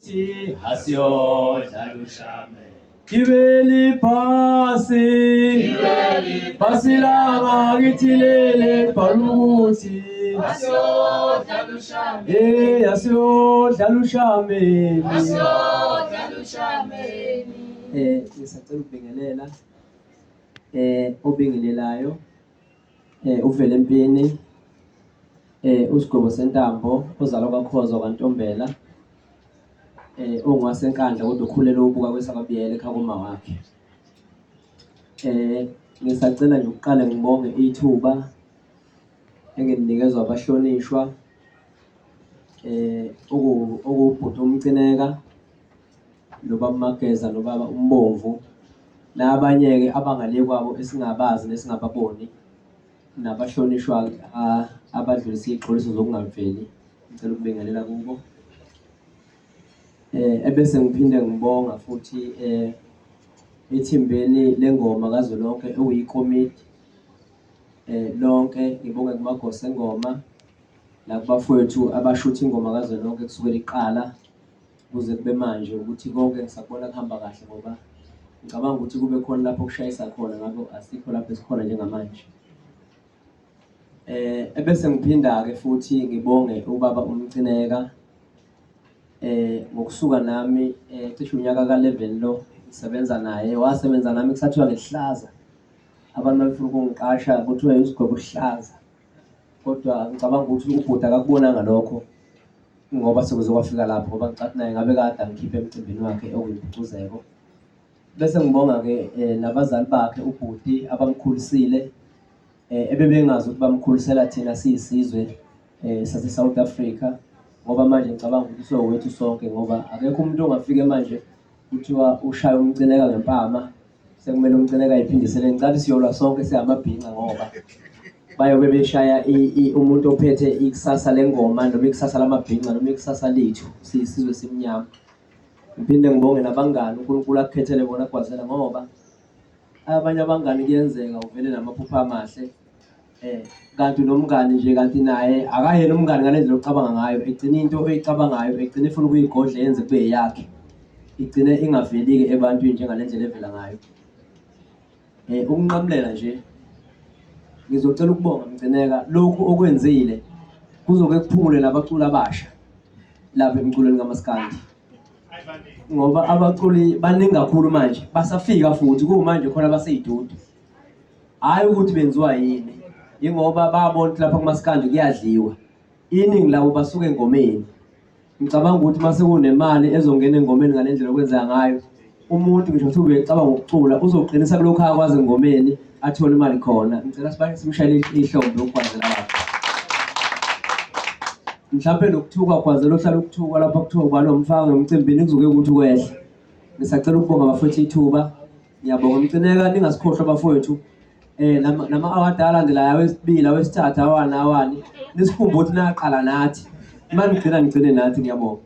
Thi asiyodlala ushame. Gibeli phasi, phasi langakithi lele bhalukuthi. Asiyodlala ushame. Eh asiyodlala ushameni. Asiyodlala ushameni. Ngisacela ukubingelela obingelelayo uvele empini uSigwebo Sentambo ozalwa kwaKhoza kwaNtombela ongowaseNkandla kodwa ukhulele ubuka kwesakabiyela ekhaya kuma wakhe. Ngisacela nje ukuqale ngibonge ithuba engilinikezwa abahlonishwa okuwubhuti uMcineka nobaba uMageza nobaba uMbomvu nabanye-ke abangale kwabo esingabazi nesingababoni nabahlonishwa abadlulisa iy'xoliso zokungaveli. Ngicela ukubingelela kubo. Ebese ngiphinde ngibonga futhi ethimbeni lengoma kazwelonke okuyikomiti lonke, ngibonge kumagosa engoma nakubafowethu abashutha ingoma kazwelonke kusukela iqala kuze kube manje ukuthi konke ngisakubona kuhamba kahle ngoba ngicabanga ukuthi kube khona lapho kushayisa khona ngakho asikho lapho esikhona njengamanje. Ebese ngiphinda-ke futhi ngibonge ubaba uMcineka ngokusuka nami cishe unyaka ka-11 lo ngisebenza naye, wasebenza nami kusathiwa ngihlaza. Abantu babefuna ukungiqasha kuthiwa uSigwebo uhlaza, kodwa ngicabanga ukuthi ubhuti akakubonanga lokho ngoba sekuze kwafika lapho ngoba ngicathi naye ngabe kade angikhiphe emcimbini wakhe okuyimpucuzeko. Bese ngibonga-ke nabazali bakhe ubhuti abamkhulisile ebebengazi ukuthi bamkhulisela thina siyisizwe sase-South Africa ngoba manje ngicabanga ukuthi usowethu sonke ngoba akekho umuntu ongafike manje kuthiwa ushaya uMcineka ngempama sekumele uMcineka ayiphindisele. Ngicela siyolwa sonke singamabhinca ngoba bayobe beshaya umuntu ophethe ikusasa lengoma noma ikusasa lamabhinca noma ikusasa lethu siyisizwe simnyama. Ngiphinde ngibonge nabangani uNkulunkulu akukhethele bona Gwazela ngoba abanye abangani kuyenzeka uvele namaphupho amahle kanti unomngani nje kanti naye akayena umngani ngale ndlela ocabanga ngayo, egcina into oyicabangayo egcina ifuna ukuyigodla yenze kube eyakhe, igcine ingaveli-ke ebantwini njengale ndlela evela ngayo. Ukunqamulela nje ngizocela ukubonga Mcineka lokhu okwenzile kuzoke kuphumule nabaculi abasha lapha emculweni kamaskandi ngoba abaculi baningi kakhulu manje basafika futhi kuwumanje khona basey'dudu. Hhayi ukuthi benziwa yini, yingoba babona ukuthi lapha kumaskandi kuyadliwa. Iningi labo basuka engomeni. Ngicabanga ukuthi uma sekunemali ezongena engomeni ngale ndlela okwenzeka ngayo, umuntu ngisho kuthiwa ubecabanga ukucula uzoqinisa kulokhu akwazi engomeni athole imali khona. Ngicela simshayele ihlombe uGwazela lapho. Mhlampe nokuthukwa Gwazela ohlala ukuthukwa lapha kuthiwa ubani omfaka emcimbini kuzoke ukuthi kwehle. Ngisacela ukubonga bafowethu ithuba. Ngiyabonga Mcineka, ningasikhohlwa bafowethu. Nama award alandelayo awesibili, awesithathu, awani awani. Nisikhumbule ukuthi naqala nathi. Uma nigcina nigcine nathi, ngiyabonga.